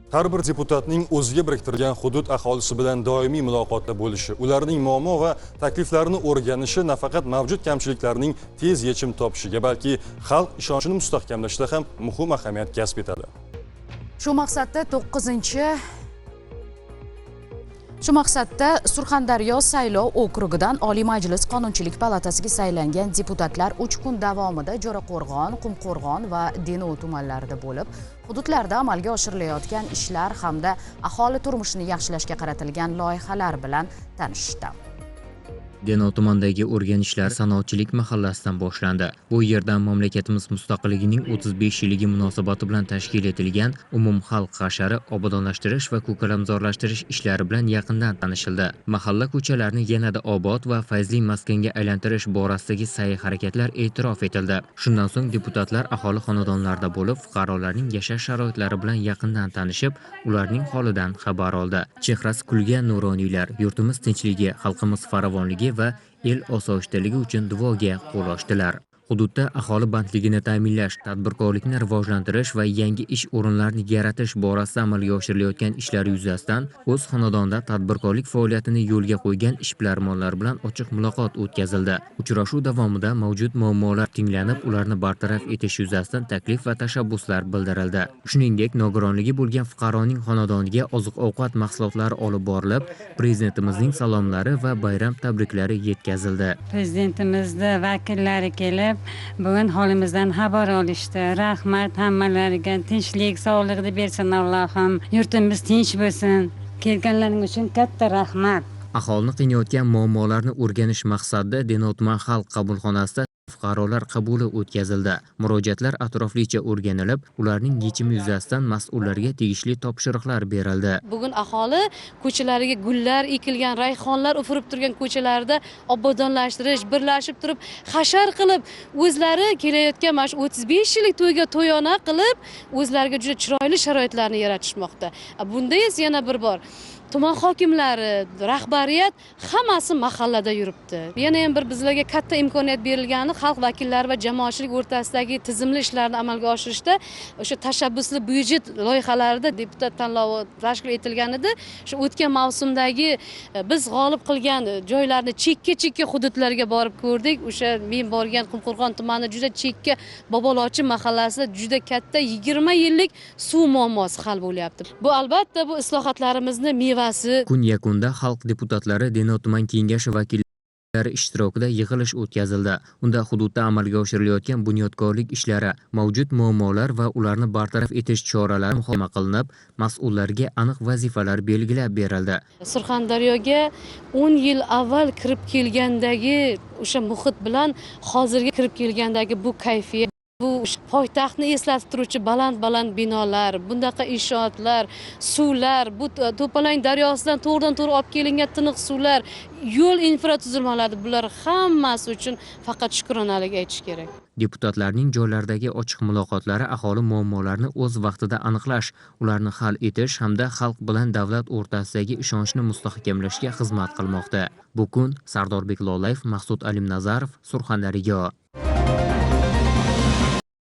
Har bir deputatning o'ziga biriktirilgan hudud aholisi bilan doimiy muloqotda bo'lishi, ularning muammo va takliflarini o'rganishi nafaqat mavjud kamchiliklarning tez yechim topishiga, balki xalq ishonchini mustahkamlashda ham muhim ahamiyat kasb etadi. Shu maqsadda 9 Shu maqsadda Surxondaryo saylov okrugidan Oliy Majlis Qonunchilik palatasiga saylangan deputatlar 3 kun davomida Jo'raqo'rg'on, Qumqo'rg'on va Denov tumanlarida bo'lib, hududlarda amalga oshirilayotgan ishlar hamda aholi turmushini yaxshilashga qaratilgan loyihalar bilan tanishdi. Denov tumanidagi o'rganishlar sanoatchilik mahallasidan boshlandi. Bu yerdan mamlakatimiz mustaqilligining 35 yilligi munosabati bilan tashkil etilgan umumxalq hashari, obodonlashtirish va ko'kalamzorlashtirish ishlari bilan yaqindan tanishildi. Mahalla ko'chalarini yanada obod va fayzli maskanga aylantirish borasidagi sa'y-harakatlar e'tirof etildi. Shundan so'ng deputatlar aholi xonadonlarida bo'lib, fuqarolarning yashash sharoitlari bilan yaqindan tanishib, ularning holidan xabar oldi. Chehrasi kulgan nuroniylar yurtimiz tinchligi, xalqimiz farovonligi va el osoyishtaligi uchun duoga qo'l ochdilar. Hududda aholi bandligini ta'minlash, tadbirkorlikni rivojlantirish va yangi ish o'rinlarini yaratish borasida amalga oshirilayotgan ishlar yuzasidan o'z xonadonida tadbirkorlik faoliyatini yo'lga qo'ygan ishbilarmonlar bilan ochiq muloqot o'tkazildi. Uchrashuv davomida mavjud muammolar tinglanib, ularni bartaraf etish yuzasidan taklif va tashabbuslar bildirildi. Shuningdek, nogironligi bo'lgan fuqaroning xonadoniga oziq-ovqat mahsulotlari olib borilib, Prezidentimizning salomlari va bayram tabriklari yetkazildi. Prezidentimizni vakillari kelib, bugun holimizdan xabar olishdi. Rahmat hammalariga, tinchlik, sog'liqni bersin Allohim. Yurtimiz tinch bo'lsin. Kelganlaring uchun katta rahmat. Aholini qiynayotgan muammolarni o'rganish maqsadida Denov tuman xalq qabulxonasida fuqarolar qabuli o'tkazildi. Murojaatlar atroflicha o'rganilib, ularning yechimi yuzasidan mas'ullarga tegishli topshiriqlar berildi. Bugun aholi ko'chalariga gullar ekilgan, rayhonlar ufurib turgan ko'chalarda obodonlashtirish, birlashib turib, hashar qilib, o'zlari kelayotgan mana shu 35 yillik to'yga to'yona qilib, o'zlariga juda chiroyli sharoitlarni yaratishmoqda. Bunda esa yana bir bor tuman hokimlari, rahbariyat hammasi mahallada yuribdi. Yana ham bir bizlarga katta imkoniyat berilgani xalq vakillari va jamoatchilik o'rtasidagi tizimli ishlarni amalga oshirishda o'sha tashabbusli byudjet loyihalarida deputat tanlovi tashkil etilgan edi. Shu o'tgan mavsumdagi biz g'olib qilgan joylarni chekka-chekka hududlarga borib ko'rdik. O'sha men borgan Qumqo'rg'on tumani juda chekka Bobolochin mahallasida juda katta 20 yillik suv muammosi hal bo'lyapti. Bu albatta bu islohotlarimizni mevasi. Kun yakunida xalq deputatlari Denov tuman kengashi vakillari ishtirokida yig'ilish o'tkazildi. Unda hududda amalga oshirilayotgan bunyodkorlik ishlari, mavjud muammolar va ularni bartaraf etish choralari muhokama qilinib, mas'ullarga aniq vazifalar belgilab berildi. Surxondaryoga 10 yil avval kirib kelgandagi o'sha muhit bilan hozirgi kirib kelgandagi bu kayfiyat, bu poytaxtni eslatib turuvchi baland-baland binolar, bundaqa inshootlar, suvlar, bu To'palang daryosidan to'g'ridan to'g'ri olib kelingan tiniq suvlar, yo'l infratuzilmalari, bular hammasi uchun faqat shukronalik aytish kerak. Deputatlarning joylardagi ochiq muloqotlari aholi muammolarini o'z vaqtida aniqlash, ularni hal etish hamda xalq bilan davlat o'rtasidagi ishonchni mustahkamlashga xizmat qilmoqda. Bu kun Sardorbek Lolayev, Maqsud Alimnazarov, Surxondaryo.